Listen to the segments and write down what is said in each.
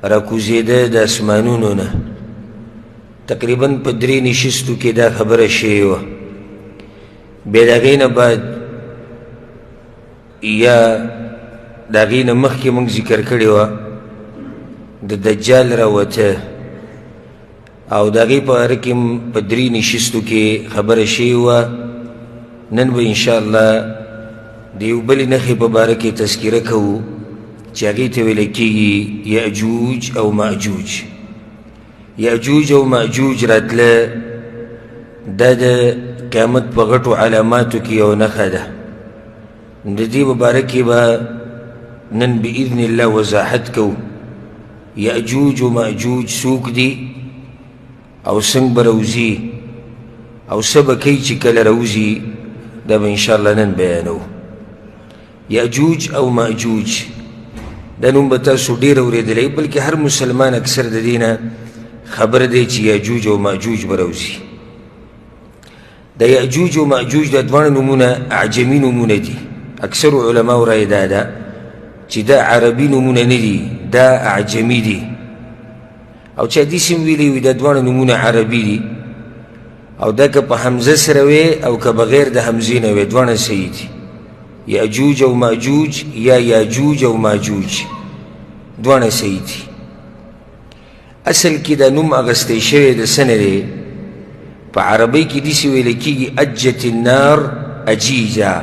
راکوزېده د اسمانونو نه. تقریبا په درې نشستو کې دا خبره شوې وه. بیا د هغې نه بعد یا د هغې نه مخکې موږ ذکر کړې وه د دجال راوته، او د هغې په باره کې هم په درې نشستو کې خبره شوې وه. نن به انشاءالله د یو بلې نښې په باره کې تذکره کوو چې هغې ته ویل کېږي یأجوج او مأجوج. یأجوج او مأجوج راتله دا د قیامت په غټو علاماتو کې یو نښه ده. د دې په باره کې به نن باذن الله وضاحت کوو. یأجوج و مأجوج څوک دي او څنګه به راوځي او څه به کوي چې کله راوځي، دا به انشاءالله نن بیانوو. یأجوج او مأجوج دا نوم به تاسو ډېر اورېدلی، بلکې هر مسلمان اکثر د دې نه خبر دی چې یأجوج او مأجوج به راوځي. د یأجوج او مأجوج دا دواړه نومونه اعجمي نومونه دي. اکثرو علماو رایه دا ده چې دا عربي نومونه نه دي، دا اعجمي دي. او چا داسې هم ویلي وي دا دواړه نومونه عربي دي، او دا که په همزه سره وي او که بغیر د همزې نه وي دواړه صحیح دي. یأجوج او مأجوج یا یاجوج او ماجوج دواړه صحیح دي. اصل کې دا نوم اغستی شوی د څه نه دی؟ په عربۍ کې داسې ویل کېږي اجت النار اجیجا،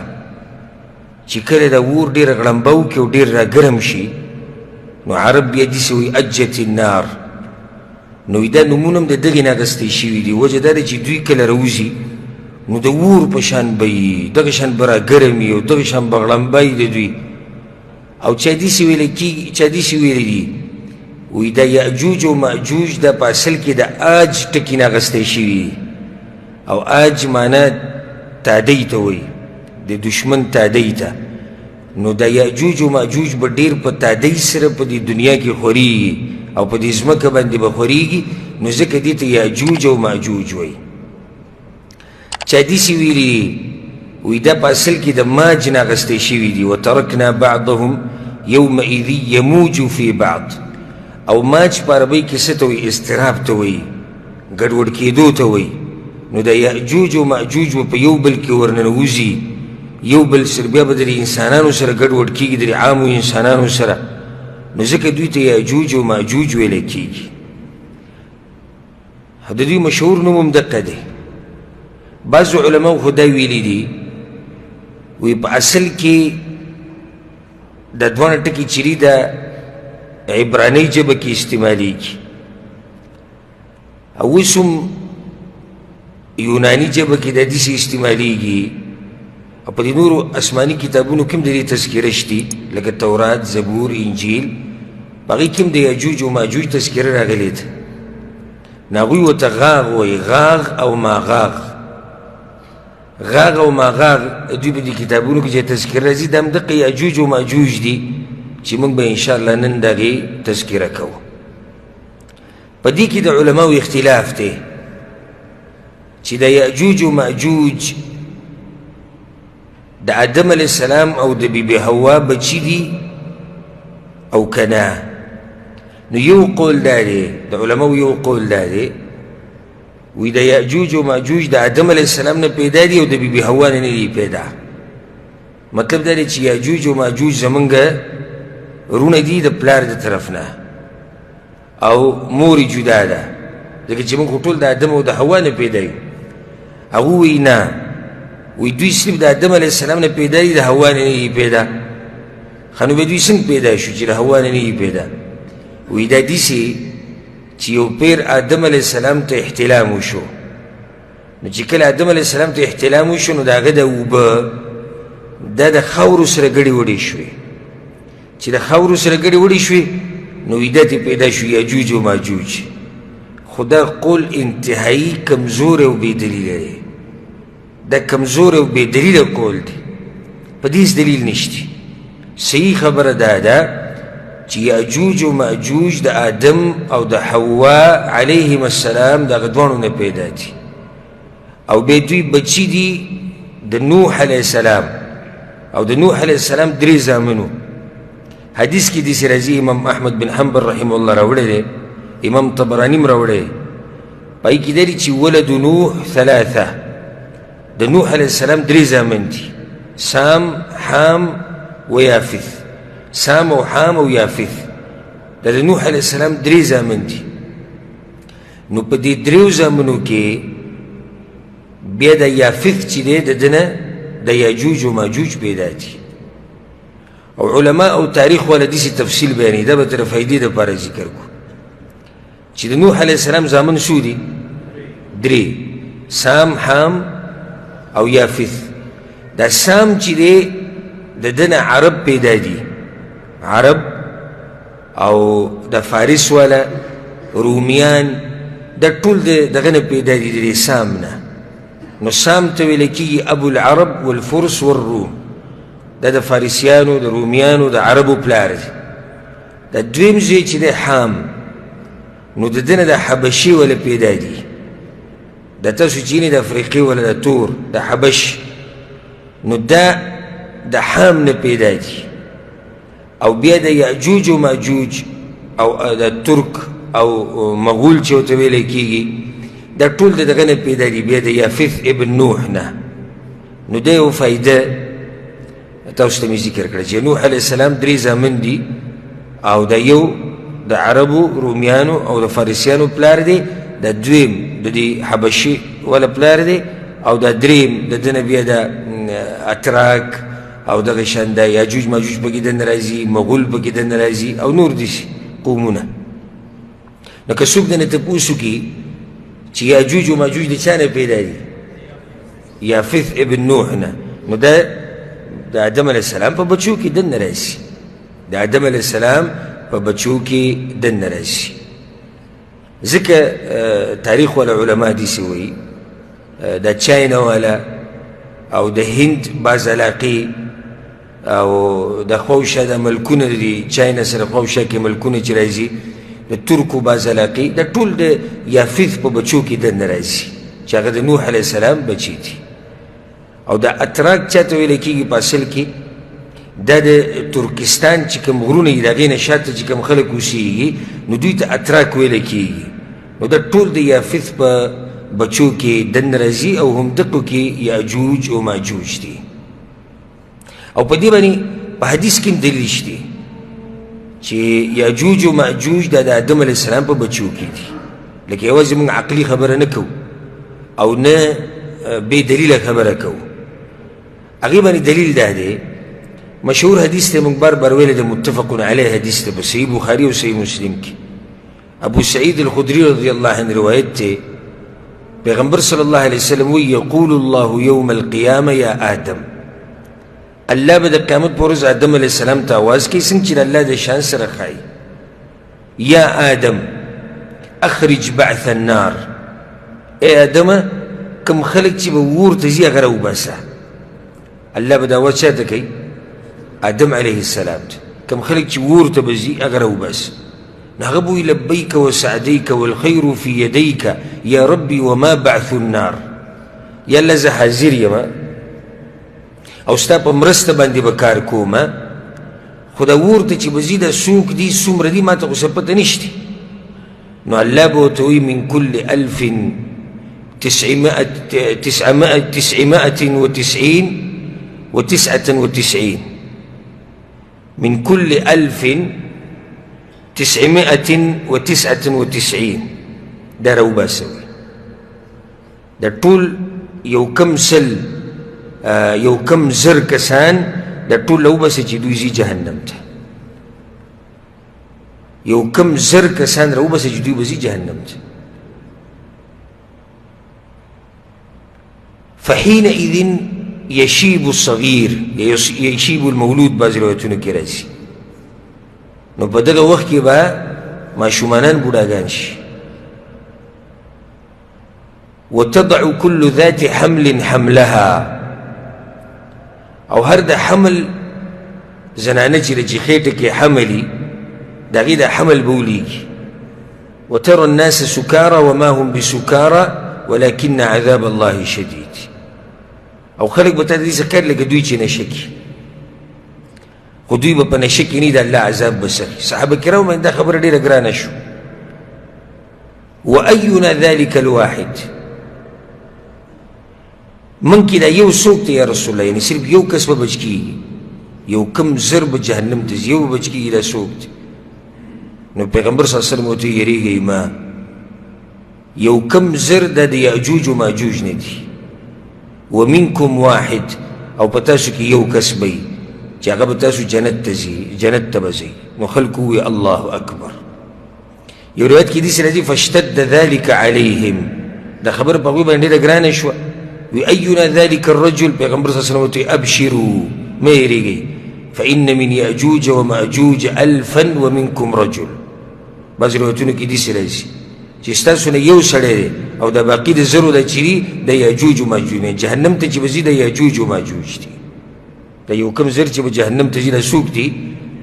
چې کله دا اور ډېر غړمبه وکړي او ډېر راګرم شي نو عرب بیا داسې وایي اجت النار. نو دا نومونه هم د دغې نه اخیستی شوي دي. وجه دا ده چې دوی کله راوځي نو د اور په شان به وي، دغه شان به راګرم وي او دغه شان به غړمبه وي د دوی. او چا داسې ویل کېږي، چا داسې ویلي دي وایي دا یأجوج او مأجوج دا په اصل کې د آج ټکي نه اخیستی شوي دي، او آج معنا تادۍ ته وایي، د دشمن تادۍ ته. نو دا یأجوج او مأجوج به ډېر په تادۍ سره په دې دنیا کې خورېږي او په دې ځمکه باندې به خورېږي، نو ځکه دې ته یأجوج او مأجوج وایي. چا داسې ویلي دي وایي دا په اصل کې د ماج نه اخیستی شوي دي. وترکنا بعضهم یومئذ یموج فی بعض. او ماج په عربۍ کې څه ته وایي؟ اضطراب ته وایي، ګډوډ کېدو ته وایي. نو د یأجوج او مأجوج به په یو بل کې ورننوځي، یو بل سره بیا به د انسانانو سره ګډوډ کېږي، د عامو انسانانو سره. نو ځکه دوی ته یأجوج او مأجوج ویل کېږي. د دوی مشهور نوم هم دقه دی. بعضو علماو خو دا ویلي دي وایي په اصل کې دا دواړه ټکي چې دي دا عبراني ژبه کې استعمالیږي، او اوس هم یوناني ژبه کې دا داسې استعمالیږي، او په دې نورو آسماني کتابونو کې هم د دې تذکره شتي لکه تورات، زبور، انجیل، په هغې کې هم د یاجوج او ماجوج تذکره راغلې ده. نو هغوی ورته غاغ وایي، غاغ او ماغاغ. غاغ او ماغاغ دوی په دې کتابونو کې چې تذکره راځي دا هم دقه یاجوج او ماجوج دي چې موږ به انشاءالله نن د هغې تذکره کوو. په دې کې د علماو اختلاف دی چې د یأجوج و مأجوج د آدم علیه السلام او د بی بی حوا بچي دي او که نه. نو یو قول دا دی، د علماو یو قول دا دی وی د یأجوج و مأجوج د آدم علیه السلام نه پیدا دي او د بی بی حوا نه نه دي پیدا. مطلب دا دی چې یأجوج و مأجوج زمونږ وروڼه دي د پلار د طرف نه، او مور یې جدا ده، ځکه چې موږ خو ټول د آدم او د حوا نه پیدا یو. هغه وایي نه، وایي دوی صرف د آدم علیه السلام نه پیدا دي، د حوا نه نه دي پیدا. ښه نو بیا دوی څنګه پیدا شو چې د حوا نه نه دي پیدا؟ وایي دا داسې چې یو پیر آدم علیه السلام ته احتلام وشو، نو چې کله آدم علیه السلام ته احتلام وشو نو د هغه د اوبه دا د خاورو سره ګډې وډې شوې، چې د خاورو سره ګډې وډې شوې نو ویده ترې پیدا شو یاجوج او ماجوج. خو دا قول انتهایی کمزوری او بې دلیله دی، دا کمزوری او بې دلیله قول دی، په دې هېڅ دلیل نشته. صحیح خبره دا ده چې یاجوج او ماجوج د آدم او د حوا علیهم السلام دغه دواړو نه پیدا دي، او بیا دوی بچي دي د نوح علیه السلام، او د نوح علیه السلام درې زامنو. حدیث کې داسې راځي، امام احمد بن حنبل رحمه الله راوړی دی، امام طبراني هم راوړی، په هغې کې دا دي چې ولد نوح ثلاثه، د نوح علیه السلام درې زامن دي، سام، حام و یافث. سام او حام او یافث دا د نوح علیه السلام درې زامن دي. نو په دې دریو زامنو کې بیا د یافث چې دی د ده نه د یاجوج و ماجوج پیدا دي. او علما او تاریخ والا داسې تفصیل بیانوي، دا به تر فایدې دپاره ذکر کړو چې د نوح علیه السلام زامن څو دي؟ درې، سام، حام او یافث. دا سام چې دی د ده نه عرب پیدا دي، عرب او د فارس والا رومیان، دا ټول د دغه نه پیدا دي، د سام نه. نو سام ته ویل کېږي ابو العرب والفرس والروم، دا د فارسیانو، د رومیانو، د عربو پلار دی. دا دویم زوی چې دی حام، نو د ده نه د حبشې والا پیدا دي. دا تاسو چې وینئ د افریقې والا د تور د حبش، نو دا د حام نه پیدا دي. او بیا د یاجوج و ماجوج او د ترک او مغول چې ورته ویلی کېږي، دا ټول د دغه نه پیدا دي، بیا د یافث ابن نوح نه. نو دا یو فایده تاسو ته مې ذکر کړه چې نوح علیه السلام درې زامن دي، او دا یو د عربو، رومیانو او د فارسیانو پلار دی، دا دویم د دې حبشي والا پلار دی، او دا دریم د ده نه بیا د اتراک او دغه شان د یاجوج ماجوج پکې دننه راځي، مغول پکې دننه راځي او نور داسې قومونه. نو که څوک دنه تپوس وکړي چې یاجوج و ماجوج د چا نه پیدا دي؟ یافث ابن نوح نه. نو دا د آدم علیه السلام په بچو کې دننه راځي، د آدم علیه السلام په بچو کې دننه راځي. ځکه تاریخ والا علما داسې وایي، د چاینا والا او د هند بعض علاقې او د خواوشا د ملکونه دي، چاینا سره خواوشا کې ملکونه چې راځي، د ترکو بعض علاقې، دا ټول د یافث په بچو کې دننه راځي چې هغه د نوح علیه السلام بچي دي. او د اتراک چا ته ویل کېږي په اصل کې دا د ترکستان چې کوم غرونه دي د هغې نه شاته چې کوم خلک اوسېږي، نو دوی ته اتراک ویل کېږي. نو دا ټول د یافث په بچو کې دننه راځي او هم دقو کې یاجوج او ماجوج دي. او په دې باندې په حدیث کې هم دلیل شته چې یاجوج او ماجوج دا د آدم علیه السلام په بچو کې دي. لکه یوازې موږ عقلي خبره نه کوو او نه بې دلیله خبره کوو، هغې باندې دلیل دا دی. مشهور حدیث دی، موږ بار بار ویلی دی، متفق علیه حدیث دی په صحیح بخاري او صحیح مسلم کې. ابو سعید الخدری رضی الله عنه روایت دی، پیغمبر صلی الله علیه وسلم وی یقول الله یوم القیامه یا آدم، الله به د قیامت پر ورځ آدم علیه السلام ته आवाज کوي، څنګه چې د الله د شان سره ښایي، یا آدم اخرج بعث النار، ای آدمه کوم خلک چې به ور ته ځي هغه راوباسه. الله به دا اواز چا ته کوي؟ آدم علیه السلام ته. کوم خلک چې ور ته به ځي هغه راوباسه. نو هغه به وایي لبیک وسعدیک والخیر فی یدیک یا ربي وما بعث النار، یا الله زه حاضر یم او ستا په مرسته باندې به کار کوم، خو دا ور ته چې به ځي دا څوک دي څومره دي ما ته خو څه پته نشته. نو الله به ورته وایي من کل الف تسعمائة وتسعين وتسعة وتسعين، من كل 1999 دا راوباسوي. دا ټول یو کم سل یو کم زر کسان دا ټول راوباسي چې دوی ځي جهنم ته. یو کم زر کسان راوباسي چې دوی به ځي جهنم ته. فحينئذ يشيب الصغير يشيب المولود، بعضې روایتونو کې راځي. نو په دغه وخت کې به ماشومانان بوډاګان شي. وتضع كل ذات حمل حملها، او هر د حمل زنانه چې د خېټه کې حملي د هغې د حمل به ولیږي. وترى الناس سكارى وما هم بسكارى ولكن عذاب الله شديد، او خلک به تا داسې ښکاري لکه دوی چې نشه کړي. خو دوی به په نشه کې نه، د الله عذاب به سخي. صحابه کرامو باندې دا خبره ډېره ګرانه شو. وأينا ذلك الواحد، من کې دا یو څوک دی یا رسول الله، یعنې صرف یو کس به بچ کېږي، یو کم زر به جهنم ته ځي، یو به بچ کېږي، دا څوک دی؟ نو پیغمبر صلی الله علیه وسلم ورته یېرېږئ ما، یو کم زر دا د یاجوج و ماجوج نه دي. ومنکم واحد، او په تاسو کې یو کس به وي چې هغه به تاسو جنت ته ځي، جنت ته به ځئ. نو خلکو وویل الله اکبر. یو روایت کې داسې راځي فاشتد ذلک علیهم، دا خبره په هغوی باندې ډېره ګرانه شوه. وی اینا ذلک الرجل، پیغمبر صلی الله علیه وسلم ورته ابشرو، مه یېرېږئ، فإن من یأجوج ومأجوج ألفا ومنکم رجل. بعضې روایتونو کې داسې راځي چې ستاسو نه یو سړی دی او د باقي د زرو دا چې دي د یاجوج و ماجوج نه جهنم ته چې به ځي د یاجوج و ماجوج دي. دا یو کم زر چې به جهنم ته ځي دا څوک دي؟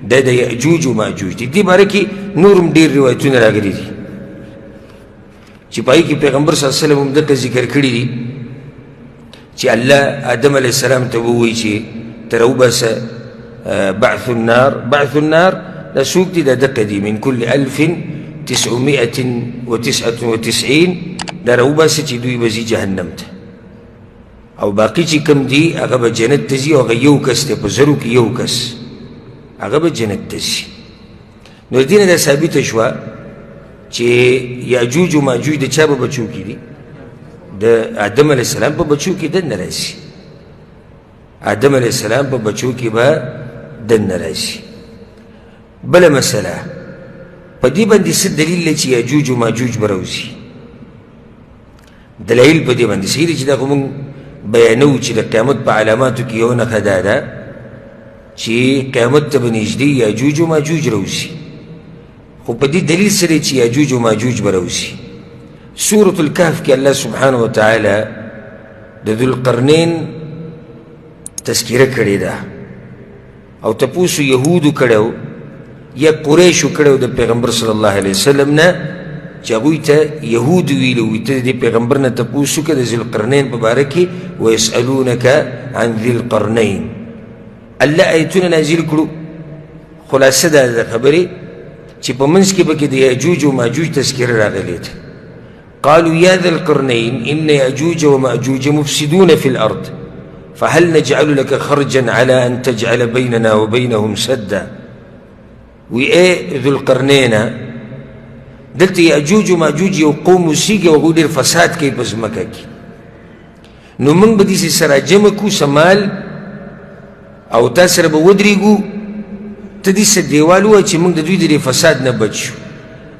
دا د یاجوج و ماجوج دي. دې باره کې نور هم ډېر روایتونه راغلي دي چې په هغې کې پیغمبر صلی الله علیه وسلم هم دغه ذکر کړي دي چې الله آدم علیه السلام ته ووایي چې ته راوباسه بعث النار. بعث النار دا څوک دي؟ دا دقه دي، من کل 1999، دا راوباسه چې دوی به ځي جهنم ته، او باقي چې کوم دي هغه به جنت ته ځي، او هغه یو کس دی په زرو کې یو کس هغه به جنت ته ځي. نو دې نه دا ثابته شوه چې یاجوج و ماجوج د چا په بچو کې دي؟ د آدم علیه السلام په بچو کې دننه راځي. آدم علیه السلام په بچو کې به دننه راځي. بله مسله په دې باندې څه دلیل دی چې یاجوج و ماجوج به راوځي؟ دلایل په دې باندې صحیح دی چې دا خو موږ بیانوو چې د قیامت په علاماتو کې یو نښه دا ده چې قیامت ته به نږدې یاجوج و ماجوج راوځي، خو په دې دلیل سره چې یاجوج و ماجوج به راوځي. سورة الکهف کې الله سبحانه وتعالی د ذوالقرنین تذکره کړې ده او تپوسو یهودو کړی یا قریشو کړی د پیغمبر صلی الله علیه وسلم نه چې هغوی ته یهودو ویلي وي ته د دې پیغمبر نه تپوس وکړه د ذوالقرنین په باره کې، ویسألونک عن ذي القرنین. الله ایتونه نازل کړو. خلاصه دا د خبرې چې په منځ کې پکې د یاجوج او ماجوج تذکره راغلې ده. قالوا يا ذا القرنين إن يأجوج ومأجوج مفسدون في الأرض فهل نجعل لك خرجا على أن تجعل بيننا وبينهم سدا. وی ای ذو القرنین، دلته یاجوج و ماجوج یو قوم اوسېږي او هغوی ډېر فساد کوي په ځمکه کې، نو موږ به داسې سره جمع کړو څه مال او تا سره به ودرېږو، ته دې څه دیوال ووایه چې موږ د دوی د دې فساد نه بچ شو.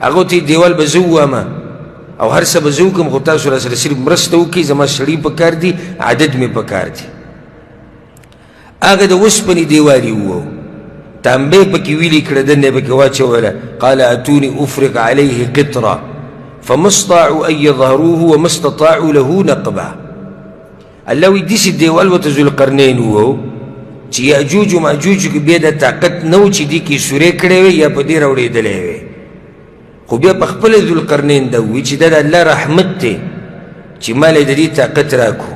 هغه ته دیوال به زه ووامه او هر څه به زه وکړم، خو تاسو را سره صرف مرسته وکړئ، زما سړي په کار دي، عدد مې په کار دي. هغه د اوسپنې دیوال یې ووهو، تانبه یې پکې ویلي کړه، دننه یې پکې واچوله. قال اتوني افرغ علیه قطرا فما استطاعوا ان يظهروه وما استطاعوا له نقبا. الله وایي داسې دیوال ورته ذوالقرنین ووهو چې یاجوج و ماجوج کې بیا د طاقت نه و چې دې کې سورې کړی وی یا په دې راوړېدلی وی. خو بیا په خپله ذوالقرنین دا ووایي چې دا د الله رحمت دی چې ما له د دې طاقت راکړو.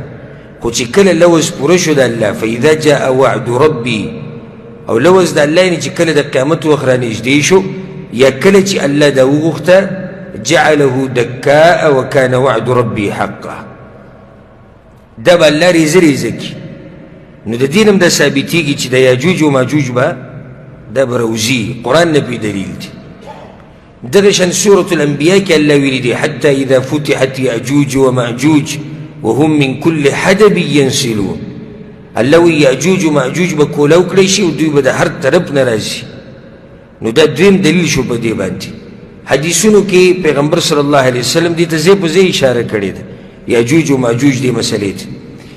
خو چې کله لوظ پوره شو د الله، فاذا جاء وعد ربي، او لوظ د الله یعنې چې کله د قیامت وخت رانږدې شو یا کله چې الله دا وغوښته، جعله دکاء وکان وعد ربي حقا، دا به الله ریزه ریزه کړي. نو د دې نه هم دا ثابتېږي چې د یاجوج و ماجوج به دا به راوځي، قرآن نه پرې دلیل دی. دغه شان سورة الانبیاء کې الله ویلي دي حتی اذا فتحت یاجوج وماجوج وهم من كل حدب ينسلون. الله وایي یاجوج وماجوج به کولاو کړی شي او دوی به د هر طرف نه راځي. نو دا دویم دلیل شو په دې باندې. حدیثونو کې پیغمبر صلی الله علیه وسلم دې ته ځای په ځای اشاره کړې ده، یاجوج و ماجوج دې مسئلې ته.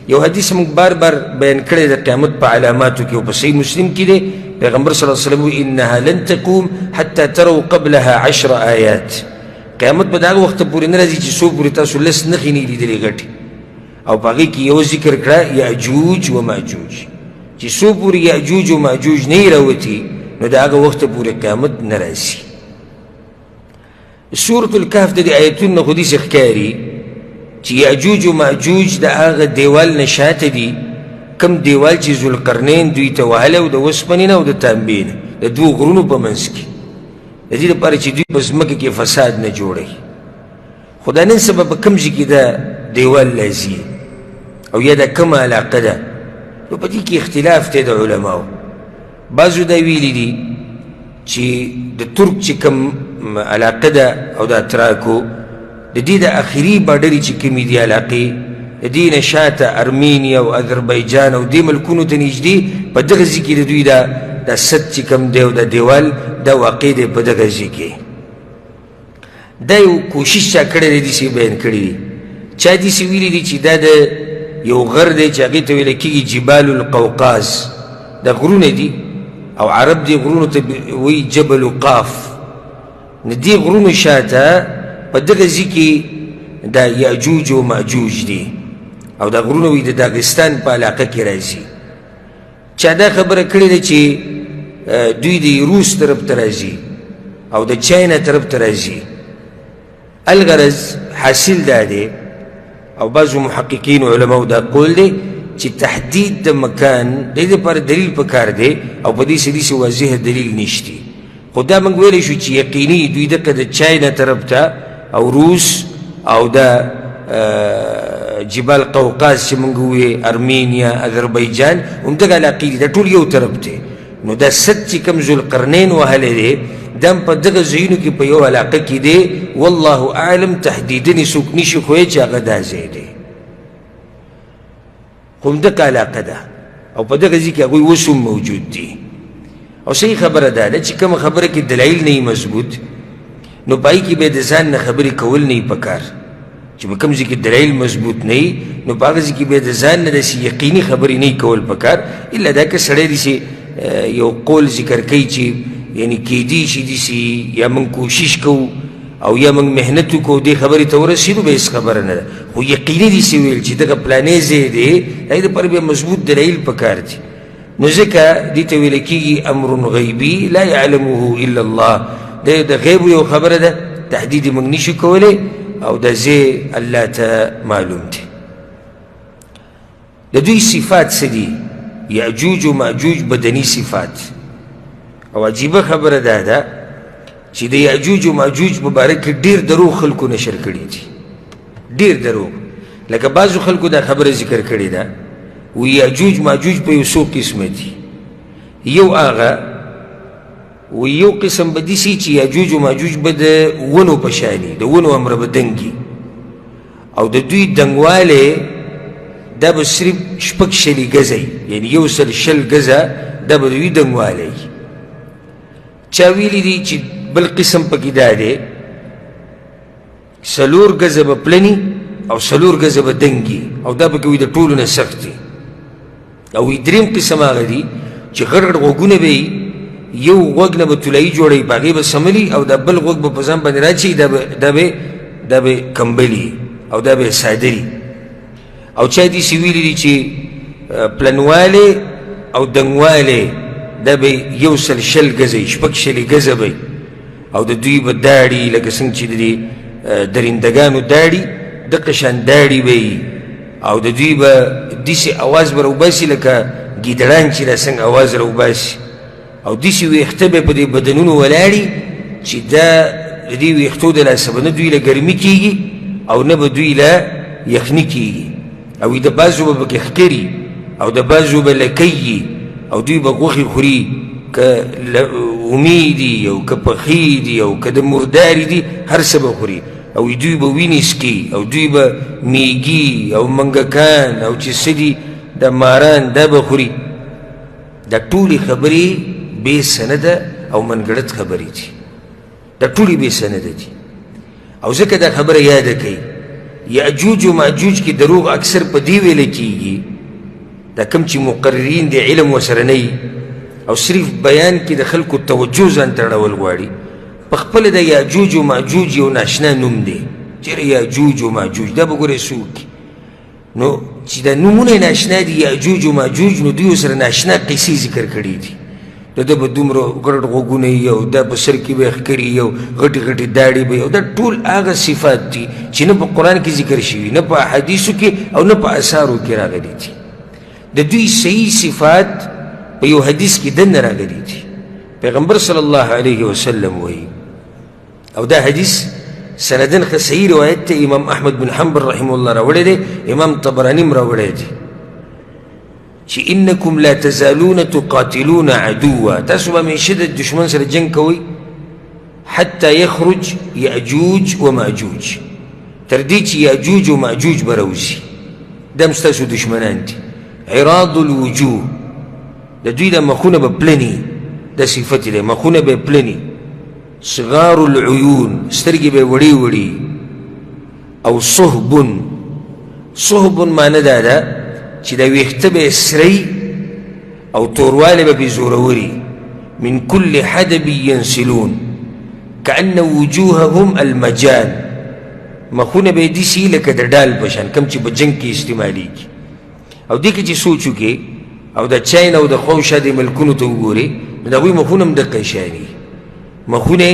یو حدیث موږ بار بار بیان کړی د قیامت په علاماتو کې او په صحیح مسلم کې دی، پیغمبر صلی الله علیه وسلم وایي انها لن تقوم حتی تروا قبلها عشر آیات. قیامت به د هغه وخته پورې نه راځي چې څو پورې تاسو لس نښې نه لیدلې غټې، او په هغې کې یو ذکر کړه یاجوج و ماجوج، چې څو پورې یاجوج و ماجوج نه یې راوتي نو د هغه وخته پورې قیامت نه راځي. سورة الکهف د دې آیتونو نه خو داسې ښکاري چې یاجوج و ماجوج د هغه دیوال نه شاته دي کوم دیوال چې ذوالقرنین دوی ته وهلی او د وسپنې نه او د تانبې نه د دوو غرونو په منځ کې، د دې لپاره چې دوی په ځمکه کې فساد نه جوړوي. خو دا نن سبا په کوم ځای کې دا دیوال لازي او یا دا کومه علاقه ده، نو په دې کې اختلاف دی د علماو. بعضو دا ویلي دي چې د ترک چې کوم علاقه ده او د اتراکو د دې د اخري باډرې چې کومې دي علاقې، د دې نه شاته ارمینیا او اذربایجان او دې ملکونو ته نږدې په دغه ځای کې د دوی دا سد چې کوم دی او دا دیوال دا واقع دی په دغه ځای کې. دا یو کوشش چا کړی دی داسې بیان کړی دی. چا داسې ویلي دي چې دا د یو غر دی چې هغې ته ویل کېږي جبال القوقاز، دا غرونه دي او عرب دې غرونو ته وایي جبل قاف. نو دې غرونو شاته په دغه ځای کې دا یاجوج او ماجوج دي او دا غرونه وایي د داغستان په علاقه کې راځي. چا دا خبره کړې ده چې دوی د روس طرف ته راځي او د چاینا طرف ته راځي. الغرض حاصل دا دی او بعضو محققین علماو دا قول دی چې تحدید د مکان د دې لپاره دلیل پکار دی او په دې څه داسې واضح دلیل نشتی. خو دا موږ ویلی شو چې یقیني دوی دقه د چاینا طرف ته او روس او د جبال قوقاز چې موږ وویې ارمینیا اذربایجان همدغه علاقې دي، دا ټول یو طرف دی. نو دا سد چې کوم ذوالقرنین وهلی دی دا هم په دغه ځایونو کې په یو علاقه کې دی. والله اعلم تحدیداً یې څوک نشي ښویی چې هغه دا ځای دی، خو همدغه علاقه ده او په دغه ځای کې هغوی اوس هم موجود دي. او صحیح خبره دا ده چې کومه خبره کې دلایل نه وي مضبوط نو په هغې کې بیا د ځان نه خبرې کول نه وي پکار. چې په کوم ځای کې دلایل مضبوط نه وي نو په هغه ځای کې بیا د ځان نه داسې یقیني خبرې نه کول پکار، الا دا که سړی داسې یو قول ذکر کوي چې یعنې کیدی شي داسې یا موږ کوشش کوو او یا موږ محنت وکړو دې خبرې ته ورسېدو، بیا هېڅ خبره نه ده. خو یقیني داسې ویل چې دغه پلانې ځای دی، د هغې دپاره بیا مضبوط دلایل پکار دي. نو ځکه دې ته ویل کېږي امر غیبي لا یعلمه الا الله. دا د غیب یو خبره ده، تحدید یې موږ نشو کولی او د ځای الله ته معلوم دی. د دوی صفات څه دي؟ یاجوج و ماجوج بدني صفات. او عجیبه خبره دا ده چې د یاجوج و ماجوج په باره کې ډېر دروغ خلکو نشر کړي دي، ډېر دروغ. لکه بعضو خلکو دا خبره ذکر کړې ده و یاجوج ماجوج په یو څو قسمه دي. یو هغه و یو قسم به داسې چې یاجوج و ماجوج به د ونو په شاني، د ونو امره به دنګي او د دوی دنګوالی دا به صرف شپږ شلي ګزه وي، یعنې یو سل شل ګزه دا به د دوی دنګوالی وي. چا ویلي دي چې بل قسم پکې دا دی څلور ګزه به پلني او څلور ګزه به دنګي او دا پکې وي د ټولو نه سخت دي. او وي دریم قسم هغه دي چې غټ غټ غوږونه به یي، یو غوږ نه به طلایي جوړوي، په هغې به څملي او دا بل غوږ به په ځان باندې راچوي، دا به کمبلي او دا به څادري. او چا داسې ویلي دي چې پلنوالی او دنګوالی دا به یو سل شل ګزه وي، شپږ شلې ګزه به وي او د دوی به داړي لکه څنګه چې د دې درندګانو داړي دقه شان داړي به وي او د دوی به داسې اواز به راوباسي لکه ګیدړان چې دا څنګه اواز راوباسي او داسې ویښته به په دې بدنونو ولاړي چې دا د دې ویښتو د لاسه به نه دوی له ګرمي کېږي او نه به دوی له یخني کېږي. او د بعضو به پکې ښکري او د بعضو به لکۍ او دوی به غوښې خوري، که اومې دي او که پخې دي او که د مردارې دي، هر څه به خوري. او دوی به وینې څکي او دوی به میږي او منګکان او چې څه دي د ماران دا به خوري. دا ټولې خبرې بې سنده او منګړت خبرې دي، دا ټولې بې سنده دي. او ځکه دا خبره یاده کوي یاجوج و ماجوج کې دروغ اکثر په دې ویل کېږي، دا کوم چې مقررین د علم ورسره نه وي او صرف بیان کې د خلکو توجه ځان ته اړول غواړي. په خپله د یاجوج و ماجوج یو ناشنا نوم دی، چېرې یاجوج و ماجوج دا به ګورې څوک، نو چې دا نومونه ناشنا دي یاجوج و ماجوج، نو دوی ورسره ناشنا قصې ذکر کړي دي. د ده به دومره غټ غوږونه وي او دا په سر کې به یې ښکري او غټې غټې داړې به وي، او دا ټول هغه صفات دي چې نه په قرآن کې ذکر شوي، نه په احادیثو کې او نه په اثارو کې راغلي دي. د دوی صحیح صفات په یو حدیث کې دننه راغلي دي. پیغمبر صلی الله علیه وسلم وایي، او دا حدیث سندن ښه صحیح روایت ته امام احمد بن حنبل رحمه الله راوړی دی، امام طبراني هم راوړی دی، چې انکم لا تزالون تقاتلون عدوا، تاسو به همیشه د دښمن سره جنګ کوئ، حتی یخرج یأجوج وماجوج، تر دې چې یأجوج و ماجوج به راوځي. دا هم ستاسو دښمنان دي. عراض الوجوه، د دوی د مخونه به پلني، دا صفت دی، مخونه به پلني. صغار العیون، سترګې به وړې وړې. او صهب، صهب معنی دا ده چې دا ویښته به یې سري او توروالی به پرې زوروري. من كل حدب ينسلون كأن وجوههم المجان، مخونه به یې داسې لکه د ډال په شان، کوم چې په جنګ کې استعمالیږي. او دې کې چې سوچ وکړي او د چین او د خواوشا دې ملکونو ته وګوري، نو د هغوی مخونه هم دقه شان دي. مخونه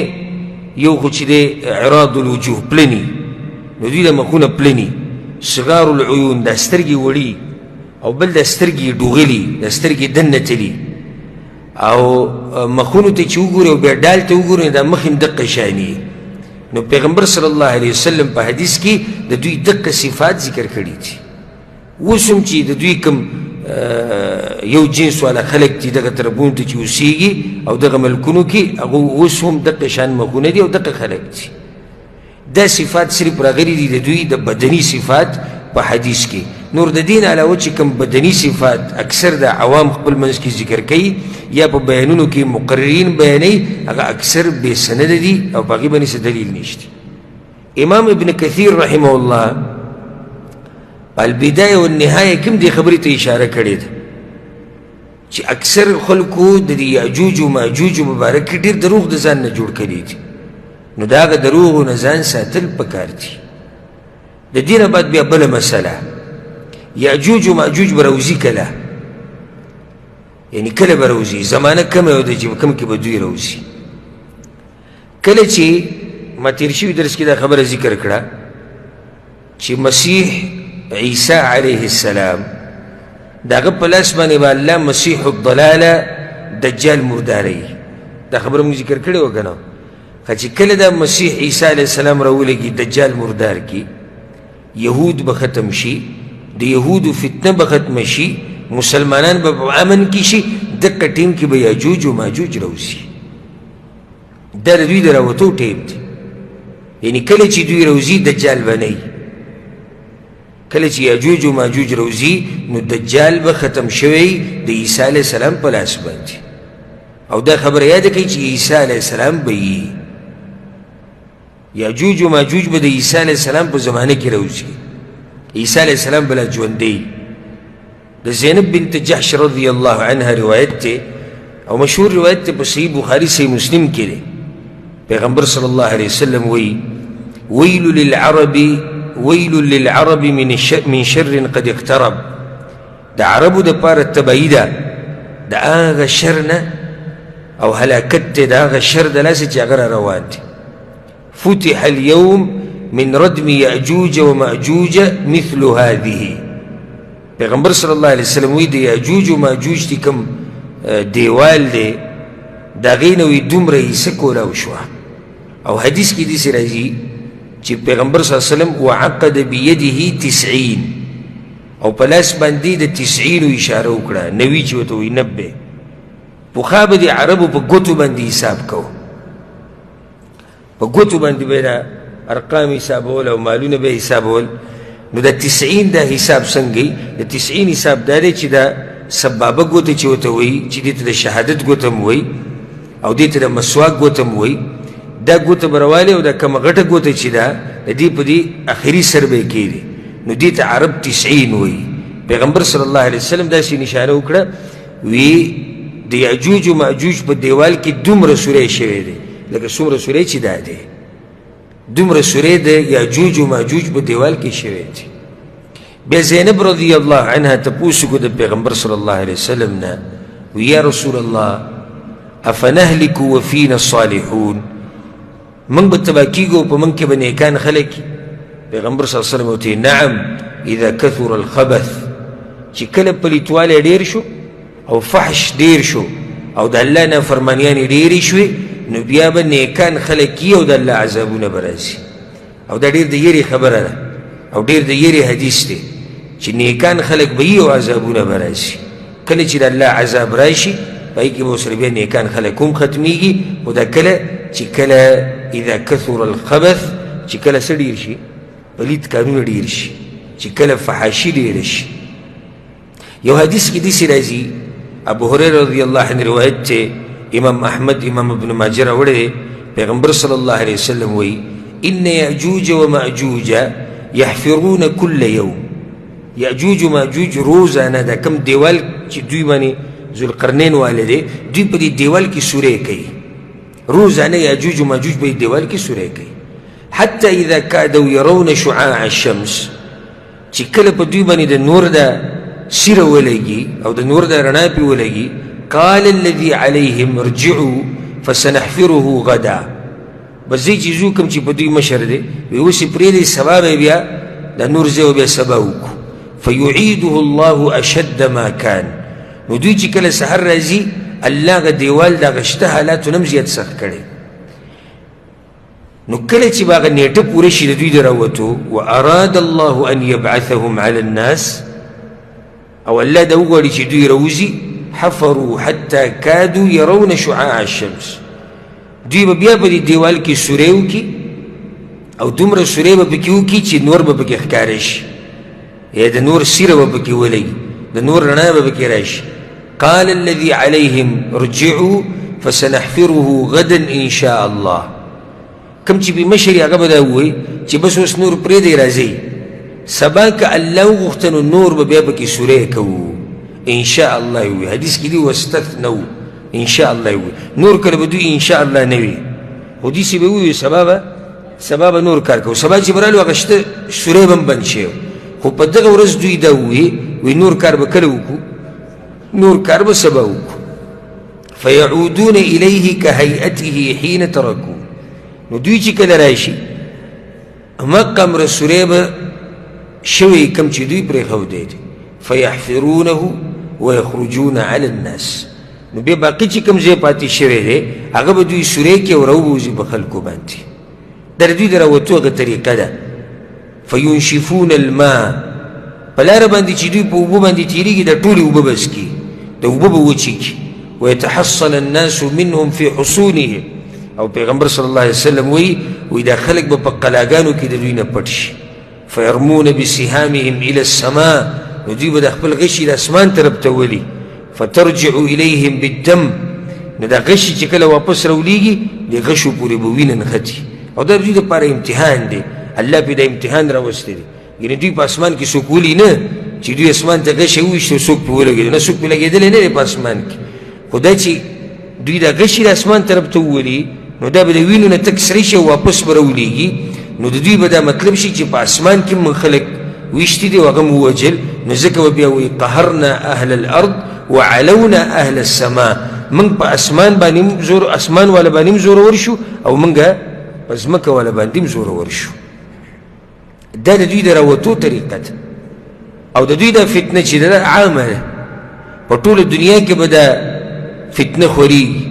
یو خو چې دی عراض الوجوه پلني، نو دوی د مخونه پلني. صغار العیون، دا سترګې وړي، او بل دا سترګې ډوغلي، دا سترګې دننه تلي. او مخونو ته چې وګوري او بیا ډال ته وګوري، دا مخ هم دقه شاني. نو پیغمبر صلی الله علیه وسلم په حدیث کې د دوی دقه صفات ذکر کړي دي. اوس هم چې د دوی کوم یو جنس والا خلک دي دغه طرفونو ته چې اوسېږي او دغه ملکونو کې، هغه اوس هم دقه شان مخونه دي او دقه خلک دي. دا صفات صرف راغلي دي د دوی د بدني صفات په حدیث کې. نور د دین علاوه چې کوم بدني صفات اکثر د عوام خپل منځ کې ذکر کوي یا په بیانونو کې مقررین بیانوي، هغه اکثر بې سنده دي او په هغې باندې څه دلیل نشته. امام ابن کثیر رحمه الله په البدایه والنهایه کې هم دې خبرې ته اشاره کړې ده چې اکثر خلکو د دې یاجوج و ماجوج مبارک کې ډېر دروغ د ځان نه جوړ کړي دي. نو د هغه دروغو نه ځان ساتل پکار دي. د دې نه بعد بیا بله مسله، یاجوج و ماجوج به راوځي کله، یعنی کله به راوځي، زمانه کمه ده چې کوم کې به دوی راوځي. کله چې ما تېر شوي درس کې دا خبره ذکر کړه چې مسیح عیسی علیه السلام د هغه په لاس باندې به الله مسیح الضلاله دجال مرداروي. دا خبره موږ ذکر کړې وه که نه؟ چې کله دا مسیح عیسی علیه السلام راولېږي دجال مردار کړي، یهود به ختم شي، د یهودو فتنه به ختمه شي، مسلمانان به په امن کې شي، دقه ټیم کې به یاجوج و ماجوج راوځي. دا د دوی د راوتو ټیم دی. یعنی کله چې دوی راوځي دجال به نه وي. کله چې یاجوج و ماجوج راوځي نو دجال به ختم شوی د عیسی علیه السلام په لاس باندې. او دا خبره یاده کړئ چې عیسی علیه السلام به یي، یاجوج و ماجوج به د عیسی علیه السلام په زمانه کې راوځي. عیسی علیه السلام به لا ژوندی. د زینب بنت جحش رضی الله عنها روایت دی او مشهور روایت دی په صحیح بخاري صحیح مسلم کې دی. پیغمبر صلی الله علیه وسلم وایي ویل للعرب ویل للعرب من شر قد اقترب. د عربو دپاره تبعي ده د هغه شر نه او هلاکت دی د هغه شر د لاسه چې هغه را روان دی. فتح اليوم من ردم يأجوج ومأجوج مثل هذه. پیغمبر صلی الله علیه وسلم وی د یاجوج و ماجوج چې کوم دیوال دی د هغې نه وی دومره حصه کولاو شوه. او حدیث کې داسې راځي چې پیغمبر صلی الله علیه وسلم وعقد بیده 90 او په لاس باندې د 90 اشاره وکړه، 90 چې ورته وایي 90. پخوا به د عربو په ګوتو باندې حساب کوو، په ګوتو باندې به یې دا ارقام حسابول او مالونه به یې حسابول. نو د 90 دا حساب څنګه وي؟ د 90 حساب دا دی چې دا سبابه ګوته چې ورته وایي، چې دې ته د شهادت ګوته هم وایي او دې ته د مسواک ګوته هم وایي، دا ګوته به راوالي او دا کومه غټه ګوته چې ده د دې په دې اخري سر به یې کښېږدي، نو دې ته عرب 90 وایي. پیغمبر صلی الله علیه وسلم داسې نشانه وکړه وی د یاجوج و ماجوج په دیوال کې دومره سوری شوی دی لکه څومره سوری چې دا دی، دومره سوری د یاجوج و ماجوج په دیوال کې شوی دی. بیا زینب رضی الله عنها تپوس وکړو د پیغمبر صلی الله علیه وسلم نه، وی یا رسول الله افنهلک وفینا الصالحون، موږ به تباه کېږو په موږ کې به نیکان خلک؟ پیغمبر صلی الله علیه وسلم ورته نعم اذا کثر الخبث، چې کله پلیتوالی ډېر شو او فحش ډېر شو او د الله نافرمانیانې ډېرې شوې، نو بیا به نیکان خلک کیي او د الله عذابونه به راځي. او دا ډېر د یرې خبره ده او ډېر د یرې حدیث دی چې نیکان خلک به یي او عذابونه به راشي. کله چې د الله عذاب راشي، په هغې کې به ورسره بیا نیکان خلک هم ختمیږي. خو دا کله چې کله اذا کثر الخبث، چې کله څه ډېر شي، پلیت کارونه ډېر شي، چې کله فحاشي ډېره شي. یو حدیث کې داسې راځي، ابو هریره رضی الله عنه روایت چې امام احمد امام ابن ماجه راوړی دی، پیغمبر صلی الله علیه وسلم وایي ان یأجوج ومأجوج یحفرون کل یوم. یأجوج ومأجوج روزانه دا کوم دیوال چې دوی باندې ذوالقرنین والی دی، دوی په دې دیوال کې سوری کوي روزانه. یأجوج ومأجوج په دې دیوال کې سوری کوي، حتی اذا کادوا یرون شعاع الشمس، چې کله په دوی باندې د نور د سیره ولګي او د نور د رڼا پې ولګي، قال الذي عليهم ارجعوا فسنحفره غدا. بس زه چې ځو، کوم چې په دوی مشر دی، وایي اوس یې پرېږدئ، سبا به بیا د نور ځای به بیا سبا وکړو. فیعیده الله اشد ما کان. نو دوی چې کله سحر راځي، الله هغه دیوال د هغه شته حالاتو نه هم زیات سخت کړی. نو کله چې به هغه نیټه پوره شي د دوی د راوتو، و اراد الله ان یبعثهم علی الناس، او الله دا وغواړي چې دوی راوځي، حفروا حتی کادو يرون شعاع الشمس. دوی به بیا په دې دیوال کې سوری وکړي او دومره سوری به پکې وکړي چې نور به پکې ښکاره شي، یا د نور سیره به پکې ولګي، د نور رڼا به پکې راشي. قال الذي عليهم ارجعوا فسنحفره غدا ان شاء الله. کوم چې بې مشر هغه به دا ووایي چې بس اوس نور پرېږدئ، راځئ سبا که الله وغوښته نو نور به بیا پکې سوری کوو ان شاء الله. وي حدیث کې دي واستثنو ان شاء الله وي، نور کله به دوی ان شاء الله نه وي، خو داسې به ووایي سبا به سبا به نور کار کوو. سبا چې به رالو هغه شته سوری به هم بند شوی، خو په دغه ورځ دوی دا ووایي، وایي نور کار به کله وکړو، نور کار به سبا وکړو. فیعودون الیه کهیئته حین ترکو. نو دوی چې کله راشي، همقه امره سوری به شوی کوم چې دوی پرېښودی دی. فیحفرونه ویخرجون علی الناس. نو بیا باقي چې کوم ځای پاتې شوی دی، هغه به دوی سوری کړي او راووځي په خلکو باندې. دا د دوی د راوتو هغه طریقه ده. فینشفون الماء، په لاره باندې چې دوی په اوبو باندې تېرېږي، دا ټولې اوبه به څکي، د اوبه به وچې کړي. ویتحصن الناس منهم فی حصونهم. او پیغمبر صلی الله علیه وسلم وایي، وایي دا خلک به په قلاګانو کې د دوی نه پټ شي. فیرمون بسهامهم الی السماء. نو دوی به د خپل غشي د اسمان طرف ته ولي. فترجع الیهم بالدم. نو دا غشي چې کله واپس راولېږي، د غشو پورې به وینه نښتي. او دا د دوی دپاره امتحان دی، الله پرې دا امتحان راوستی دی. یعنې دوی په اسمان کې څوک ولي نه چې دوی اسمان ته غشی وویشت او څوک پرې ولګېدل نه، څوک پرې لګېدلی نه دی په اسمان کې. خو دا چې دوی دا غشي د اسمان طرف ته وولي، نو دا به د وینو نه تک سرې شي او واپس به راولېږي. نو د دوی به دا مطلب شي چې په اسمان کې موږ خلک ویشتي دي او هغه مو ووژل. نو ځکه به بیا وایي قهرنا اهل الارض وعلونا اهل السما. موږ په اسمان باندې زور، اسمان والا باندې هم زورور شو او موږ په ځمکه والا باندې هم زورور شو. دا د دوی د راوتو طریقه ده. او د دوی دا فتنه چې ده عامه ده، په ټوله دنیا کې به دا فتنه خورېږي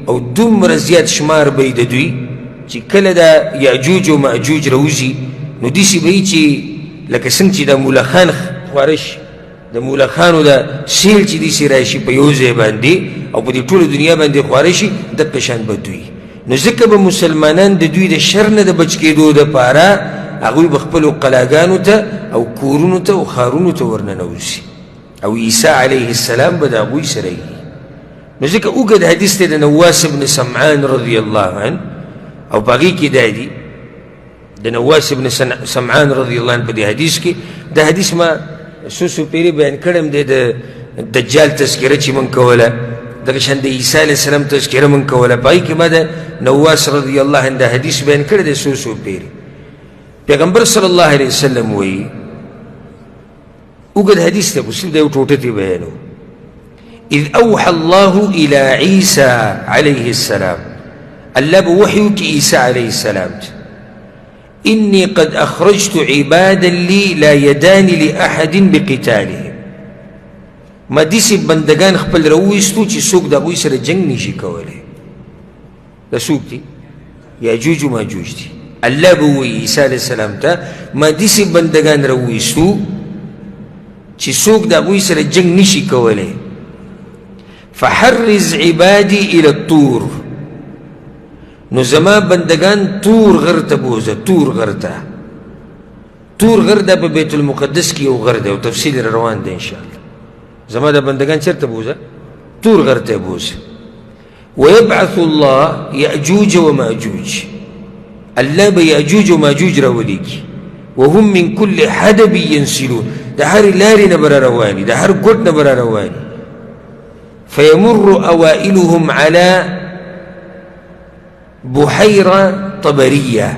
او دومره زیات شمار به یې د دوی چې کله دا یاجوج او ماجوج راوځي، نو داسې به یي چې لکه څنګه چې دا مولخان خواره شي، د مولخانو دا سیل چې داسې راشي په یو ځای باندې او په دې ټوله دنیا باندې خواره شي، دقه شان به دوی. نو ځکه به مسلمانان د دوی د شر نه د بچ کېدو دپاره هغوی به خپلو قلاګانو ته او کورونو ته او ښارونو ته ورننوځي، او عیسی علیه السلام به د هغوی سره وي. نو ځکه اوږد حدیث دی د نواس بن سمعان رضی الله عنه، او په هغې کې دا دي د نواس ابن سمعان رضی الله عنه په دې حدیث کې، دا حدیث ما څو څو پیرې بیان کړی دی، د دجال تذکره چې مونږ کوله، دغه شان د عیسی علیه السلام تذکره مونږ کوله، په هغې کې ما د نواس رضی الله عنه دا حدیث بیان کړی دی څو څو پیرې. پیغمبر صلی الله علیه وسلم وایي، اوږد حدیث دی خو صرف د یو ټوټه ترې بیانوم، اذ اوحى الله الى عیسی علیه السلام، الله به وحی وکړي عیسی علیه السلام ته، انی قد اخرجت عبادا لي لا يدان لأحد بقتالهم. ما داسې بندګان خپل راوویستو چې څوک د هغوی سره جنګ نشي کولی. دا څوک دي؟ یاجوج و ماجوج دي. الله به ووایي عیسی علیه السلام ته ما داسې بندګان راوویستو چې څوک د هغوی سره جنګ نشي کولی. فحرز عبادي الى الطور، نو زما بندگان تور غر ته بوځه، تور غر ته. تور غر دا په بیت المقدس کې یو غر دی او تفصیل را روان دی انشاءالله. زما دا بندگان چېرته بوځه؟ تور غر ته بوځه. ويبعث الله يأجوج ومأجوج، الله به يأجوج ومأجوج راولېږي. وهم من كل حدب ينسلون، د هرې لارې نه به را روان دي، د هر ګوټ نه به را روان دي. فيمر أوائلهم على بحيرة طبرية.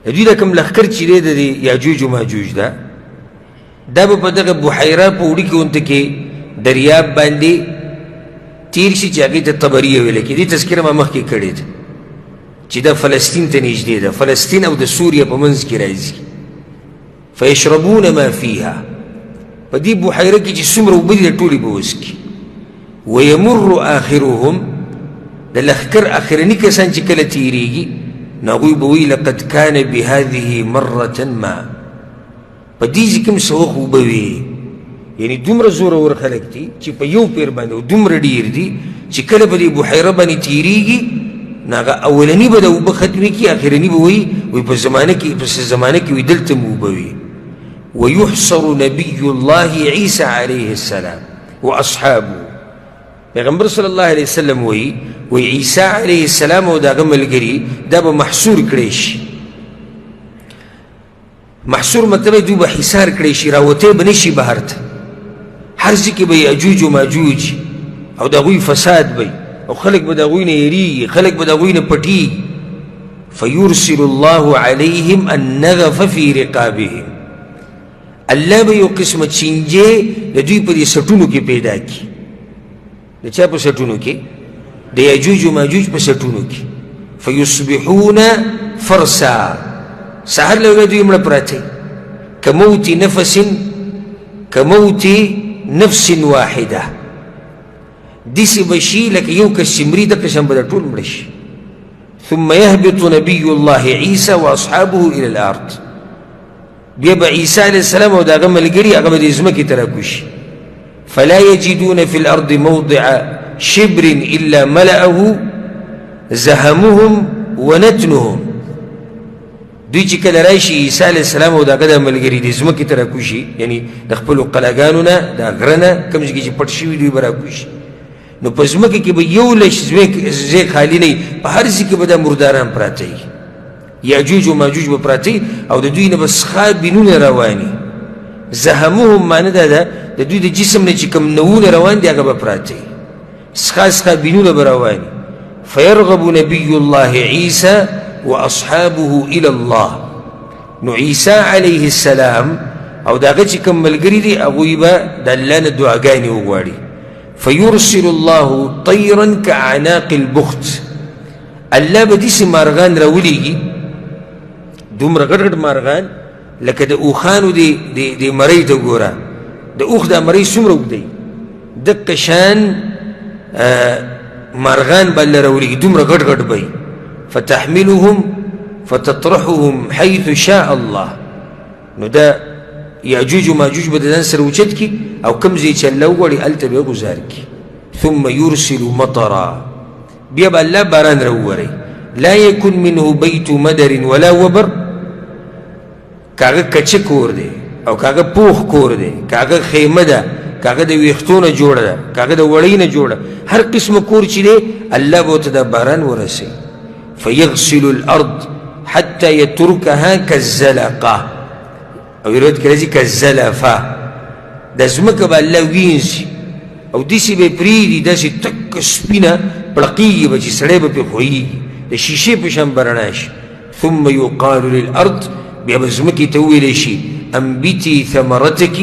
د دوی دا کوم لښکر چې دی د دې یاجوج و ماجوج ده، دا به په دغه بحیره په وړوکي غونته کې دریاب باندې تیر شي چې هغې ته طبریه ویل کېږي. دې تذکره ما مخکې کړې ده چې دا فلسطین ته نږدې ده، فلسطین او د سوریا په منځ کې راځي. فیشربون ما فیها، په دې بحیره کې چې څومره اوبه دي ټولې به وڅکي. ویمر آخرهم، د لښکر آخرني کسان چې کله تیریږي نو هغوی به وایي لقد کان بهذه مرة ما، په دې ځای کې هم څه وخت اوبه وي. یعنې دومره زورور خلک دي چې په یو پیر باندې او دومره ډېر دي چې کله په دې بحیره باندې تیریږي نو هغه اولني به د اوبه ختمې کړي، اخرني به وایي وایي په زمانه کې په څه زمانه کې وایي دلته هم اوبه وي. ويحصر نبي الله عيسى عليه السلام واصحابه، پیغمبر صلی الله علیه وسلم وایي وایي عیسی علیه السلام او د هغه ملګري دا به محصور کړی شي. محصور مطلب دوی به حصار کړی شي، راوتی به نه شي بهر ته. هر ځای کې به یاجوج و ماجوج او د هغوی فساد به او خلک به د هغوی نه یریږي، خلک به د هغوی نه پټیږي. فیرسل الله علیهم النغف فی رقابهم، الله به یو قسمه چینجې د دوی په دې سټونو کې پیدا کړي. د چا په سټونو کې؟ د یاجوج و ماجوج په سټونو کې. فیصبحون فرسا، سهار له دوی مړه پراته، کموت نفس، کموت نفس واحده، داسې به شي لکه یو کس چې مري دقه شان به دا ټول مړه شي. ثم يهبط نبي الله عيسى واصحابه الى الارض، بیا به عیسی علیه السلام او د هغه ملګري هغه به دې ځمکې ته راکوشي. فلا يجدون في الارض موضع شبر الا ملأه زهمهم ونتنهم. دوی چې کله راشي عیسی علیه السلام او د هغه د ملګري دې ځمکې ته راکوشي، یعنې د خپلو قلاګانو نه د غره نه کوم ځای کې چې پټ شوي دوی به راکوشي. نو په ځمکه کې به یو لش ځای خالي نه وي، په هر ځای کې به دا مرداران پراته وي، یاجوج و ماجوج به پراته وي او د دوی نه به څښا بینونه روان وي. زهمهم معنی دا ده د دوی د جسم نه چې کوم نوونه روان دي هغه به پراته وي، څښا څښا بینونه به روان وي. فیرغب نبی الله عیسی واصحابه الی الله، نو عیسی علیه السلام او د هغه چې کوم ملګري دي هغوی به د الله نه دعاګانې وغواړي. فیرسل الله طیرا کاعناق البخت، الله به داسې مارغان راولېږي، دومره غټ غټ مارغان لکه د اوښانو دې مرۍ ته ګوره، د اوښ دا مرۍ څومره اوږده وي، دقه شان مارغان به الله راولېږي، دومره غټ غټ به وي. فتحملهم فتطرحهم حيث شاء الله، نو دا یاجوج و ماجوج به د ځان سره اوچت کړي او کوم ځای چې الله وغواړي هلته به یې ګزار کړي. ثم يرسل مطرا، بیا به الله باران راووري. لا يكن منه بيت مدر ولا وبر، که هغه کچه کور دی او که هغه پوخ کور دی، که هغه خیمه ده، که هغه د ویښتو نه جوړه ده، که هغه د وړۍ نه جوړه، هر قسمه کور چې دی الله به ورته دا باران ورسوي. فیغسل الارض حتی یترکها کالزلقه، او روایت کې راځي کالزلفه، د ځمکه به الله وینځي او داسې به یې پرېږدي، داسې تکه سپینه پړقېږي به چې سړی به پرې ښویېږي، د شیشې په شان به رڼا شي. ثم یقال للارض، بیا به ځمکې ته وویلی شي انبتي ثمرتک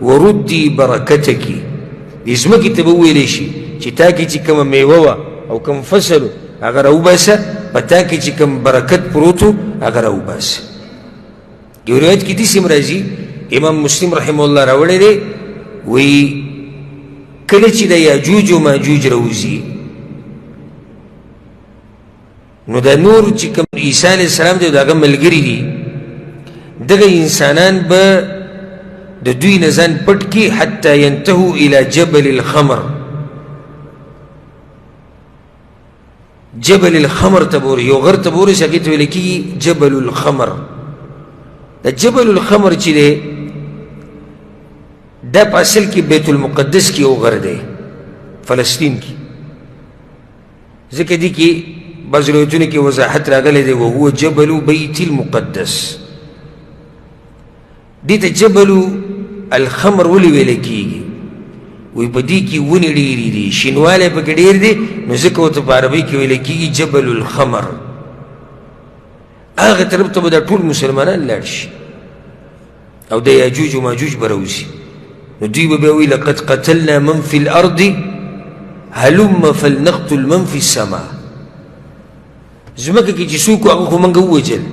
وردي برکتک، دې ځمکې ته به وویلی شي چې تا کې چې کومه میوه وه او کوم فصل هغه راوباسه، په تا کې چې کوم برکت پروت و هغه راوباسه. یو روایت کې داسې هم راځي، امام مسلم رحمه الله راوړی دی، وایي کله چې د یاجوج و ماجوج راوځي، نو دا نور چې کوم عیسی علیه السلام دی او د هغه ملګري دي، دغه انسانان به د دوی نه ځان پټ کړي حتی ینتهو الی جبل الخمر. جبل الخمر ته به یو غر ته به ورسي، هغې ته ویل کېږي جبل الخمر. د جبل الخمر چې دی دا په اصل کې بیت المقدس کې یو غر دی، فلسطین کې. ځکه دې کې بعض روایتونو کې وضاحت راغلی دی، وهو جبل بیت المقدس. دې ته جبل الخمر ولې ویل کېږي؟ وایي په دې کې ونې ډېرې دي، شینوالی پکې ډېر دی، نو ځکه ورته په عربۍ کې ویل کېږي جبل الخمر. هغه طرف ته به دا ټول مسلمانان لاړ شي او د یاجوج و ماجوج به راوځي. نو دوی به بیا وایي لقد قتلنا من فی الارض هلم فلنقتل من فی السما. ځمکه کې چې څوک هغه خو موږ ووژل،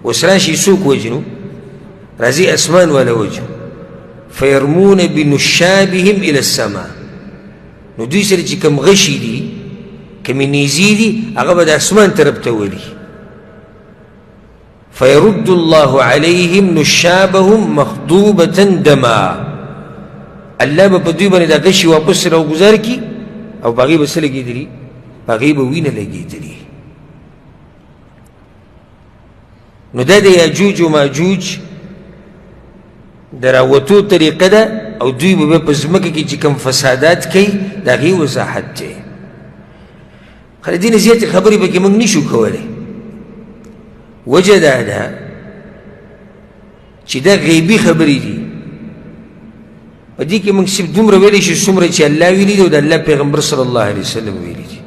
اوس راشي څوک وژنو، راځي اسمان والا وژنو. فیرمون بنشابهم الی السما. نو دوی سره چې کوم غشي دي، کومې نیزې دي، هغه به د اسمان طرف ته ولي. فيرد الله عليهم نشابهم مخضوبة دما. الله به په دوی باندې دا غشي واپس راوګزار کړي او په هغې به څه لګېدلي؟ په هغې به وینه لګېدلي. نو دا د یاجوج و ماجوج د راوتو طریقه ده، او دوی به بیا په ځمکه کې چې کوم فسادات کوي د هغې وضاحت دی. خو د دې نه زیاتې خبرې پکې موږ نشو کولی. وجه دا ده چې دا غیبي خبرې دي، په دې کې موږ صرف دومره ویلی شو څومره چې الله ویلي دي او د الله پیغمبر صلی الله علیه وسلم ویلي دي.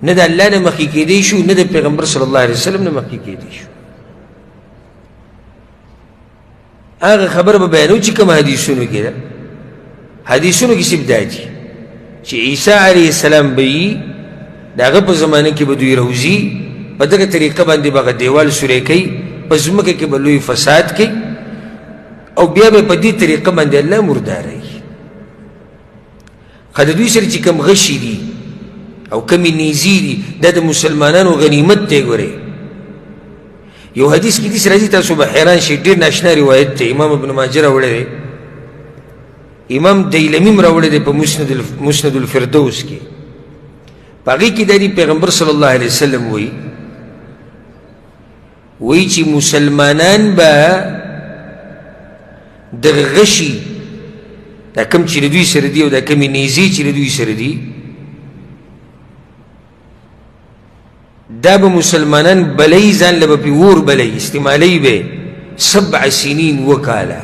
نه د الله نه مخکې کېدی شو، نه د پیغمبر صلی الله علیه وسلم نه مخکې کېدی شو. هغه خبره به بیانوو چې کوم حدیثونو کې ده. حدیثونو کې صرف دا دي چې عیسی علیه السلام به یي، د هغه په زمانه کې به دوی راوځي، په دغه طریقه باندې به هغه دیوال سوری کوي، په ځمکه کې به لوی فساد کوي، او بیا به په دې طریقه باندې الله مرداروي. ښه، د دوی سره چې کوم غشي دي او کومې نیزې دي، دا د مسلمانانو غنیمت دی. ګورئ یو حدیث کې داسې راځي، تاسو به حیران شئ، ډېر ناشنا روایت دی، امام ابن ماجه راوړی دی، امام دیلمي هم راوړی دی په مسند الفردوس کې. په هغې کې دا دي پیغمبر صلی الله علیه وسلم وایي، وایي چې مسلمانان به دغه غشي دا کوم چې له دوی سره دي او دا کومې نیزې چې له دوی سره دي، دا به مسلمانان بلوي، ځان له به پرې اور بلوي، استعمالوي به 7 سنین وکاله.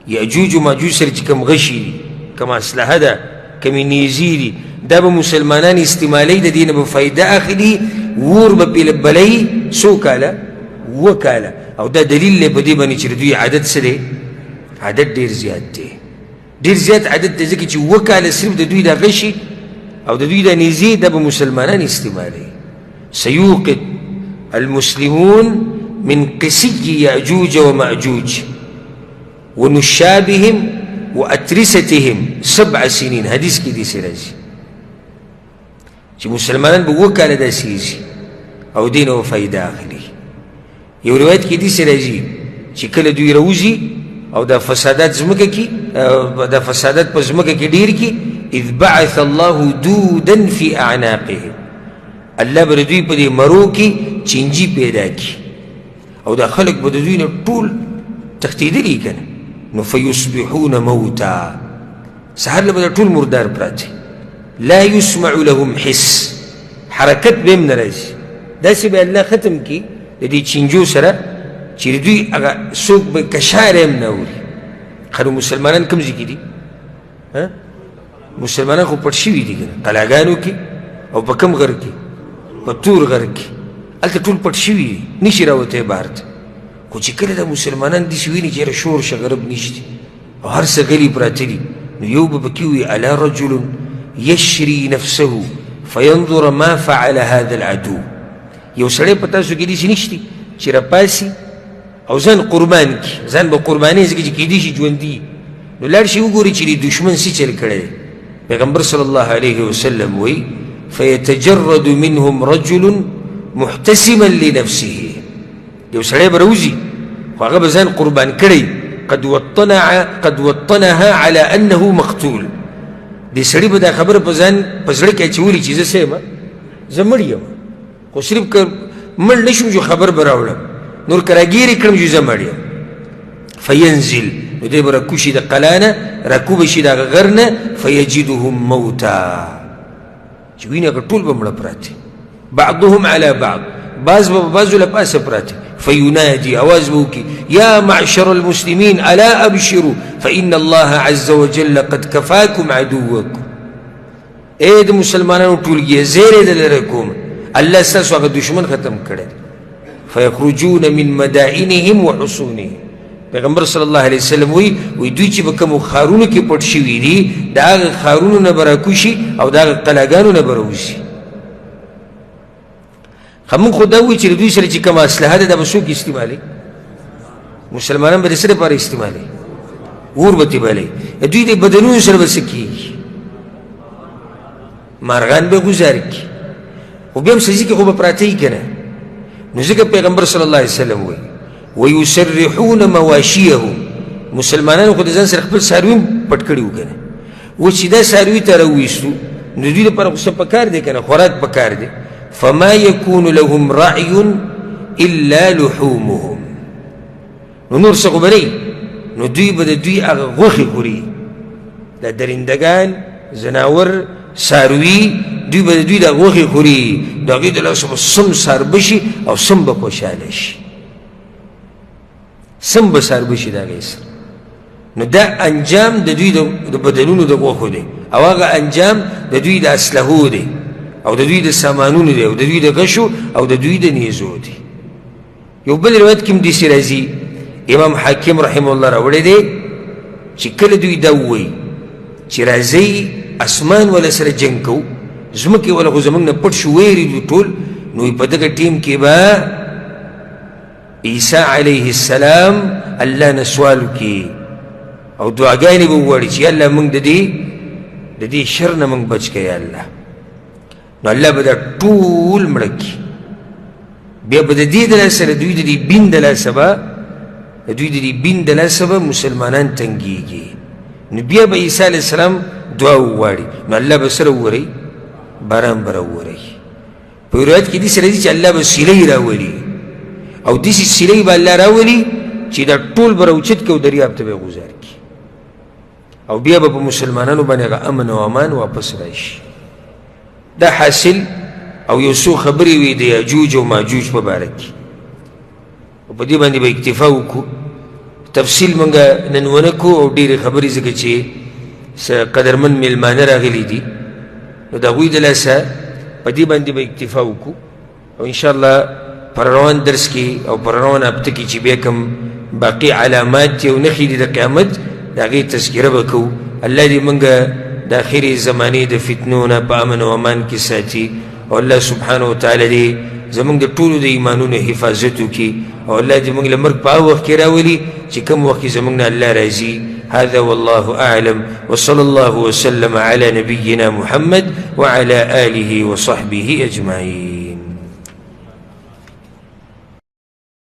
یاجوج و ماجوج سره چې کوم غشي دي، کومه اسلحه ده، کومې نیزې دي، دا به مسلمانان استعمالوي، د دې نه به فایده اخلي، ور به پرې بلوي څو کاله؟ 7 کاله. او دا دلیل دی په دې باندې چې د دوی عدد څه دی؟ عدد ډېر زیات دی، ډېر زیات عدد دی، ځکه چې 7 کاله صرف د دوی دا غشي او د دوی دا نیزې دا به مسلمانان استعمالوي. سيوقد المسلمون من قسي يأجوج ومأجوج ونشابهم وأترستهم 7 سنين. حدیث کې داسې راځي چې مسلمانان به 7 کاله داسې ځي او دې نه به فایده اخلي. یو روایت کې داسې راځي چې کله دوی راوځي او دا فسادات ځمکه کې، دا فسادات په ځمکه کې ډېر کي، اذ بعث الله دودا فی اعناقهم، الله به د دوی په دې مرو کې چینجي پیدا کړي او دا خلک به د دوی نه ټول تښتېدلي که نه، نو فیصبحون موتا، سهار له به دا ټول مردار پراته، لا یسمع لهم حس، حرکت به هم نه راځي. داسې به الله ختم کړي د دې چینجو سره چې د دوی هغه څوک به کشاره هم نه اوري. ښه، نو مسلمانان کوم ځای کې دي؟ مسلمانان خو پټ شوي دي که نه، قلاګانو کې او په کوم غر کې؟ په تور غر کې، هلته ټول پټ شوي دي، نشي راوتی بهر ته. خو چې کله دا مسلمانان داسې ویني چې یاره شور شغرب نشته او هر څه غلي پراته دي، نو یو به پکې وي الا رجل یشري نفسه فینظر ما فعل هذا العدو. یو سړی په تاسو کې داسې نشته چې راپاسي او ځان قربان کړي، ځان به قرباني ځکه چې کېدای شي ژوندي. نو لاړ شي وګوري چې د دښمن څه چل کړی دی. پیغمبر صلی الله علیه وسلم وایي فیتجرد منهم رجل محتسما لنفسه، یو سړی به راوځي خو هغه به ځان قربان کړی، قد وطنها على انه مقتول. دې سړي به دا خبره په ځان په زړه کې اچولي چې زه څه یم، زه مړ یم، خو صرف که مړ نه شم جو خبر به راوړم، نور که راګیرې کړم جو زه مړ یم. فینزل، نو دی به راکوز شي د قلا نه، راکو به شي د هغه غر نه، فیجدهم موتا، چې ویني هغه ټول به مړه پراته، بعضهم على بعض، بعض به بعضو له پاسه پراته. فینادي، اواز به وکړي یا معشر المسلمین الا ابشروا فإن الله عز وجل قد کفاکم عدوکم. ای د مسلمانانو ټولګیه، زیری درله کوم، الله ستاسو هغه دښمن ختم کړی دی. فیخرجون من مدائنهم وحصونهم. پیغمبر صلی الله علیه وسلم وایي وایي دوی چې په کومو ښارونو کې پټ شوي دي د هغه ښارونو نه به راکوشي او د هغه قلاګانو نه به راوځي. ښه موږ خو دا وایو چې له دوی سره چې کومه اسلحه ده دا به څوک استعمالوي؟ مسلمانان به د څه لپاره استعمالوي؟ اور به ترې بلوي. د دوی د بدنونو سره به څه کېږي؟ مارغان به ګوزار کړي، خو بیا هم څه ځي کې خو به پراته وي که نه. نو ځکه پیغمبر صلی الله علیه وسلم وایي ویسرحون مواشیهم، مسلمانانو خو د ځان سره خپل څاروي هم پټ کړي وو که نه. اوس چې دا څاروي ته راوویستو نو دوی لپاره خو څه پکار دی که نه، خوراک پکار دی. فما یکون لهم رعی الا لحومهم، نو نور څه خو به نه، نو دوی به د دوی هغه غوښې خوري، دا درندګان، ځناور، څاروي، دوی به د دوی د غوښې خوري، د هغې د لاسه به سم څاربه شي او سم به خوشحاله شي، سم به څاربه شي د هغې سره. نو دا انجام د دوی د بدنونو د غوښو دی، او هغه انجام د دوی د اسلحو دی، او د دوی د سامانونو دی، او د دوی د غشو او د دوی د نیزو دی. یو بل روایت کې هم داسې راځي، امام حاکم رحمه الله راوړی دی چې کله دوی دا ووایي چې راځئ اسمان وله سره جنګ کوو، ځمکې وله خو زموږ نه پټ شو، ویرېدو ټول، نو په دغه ټیم کې به عیسی علیه السلام الله نه سوال وکړي او دعاګانې به وغواړي چې الله موږ د دې شر نه موږ بچ کړه یا الله. نو الله به دا ټول مړه کړي. بیا به د دې د لاسه د دوی د دې بین د لاسه به د دوی د دې بین د لاسه به مسلمانان تنګېږي. نو بیا به عیسی علیه السلام دعا وغواړي، نو الله به سره ووري، باران به راووري. په روایت کې داسې راځي چې الله به سیلۍ راولي، او داسې سیلۍ به الله راولي چې دا ټول به راوچت کړي او دریاب ته به یې غوځار کړي، او بیا به په مسلمانانو باندې هغه امن او امان واپس راشي. دا حاصل او یو څو خبرې وي د یاجوج او ماجوج په باره کې، او په دې باندې به اکتفا وکړو. تفصیل موږ نن ونه کړو او ډېرې خبرې ځکه چې څه قدرمن میلمانه راغلي دي، نو د هغوی د لاسه په دې باندې به اکتفا وکړو. او انشاءالله پر روان درس کې او پر روان هفته کې چې بیا کوم باقي علامات دي او نښې دي د قیامت، د هغې تذکره به کوو. الله دې موږ د آخرې زمانې د فتنو نه په امن او امان کې ساتي، او الله سبحانه وتعالی دې زموږ د ټولو د ایمانونو حفاظت وکړي، او الله دې موږ له مرګ په هغه وخت کې راولي چې کوم وخت کې زموږ نه الله راضي. هذا والله أعلم، وصلى الله وسلم على نبينا محمد وعلى آله وصحبه أجمعين.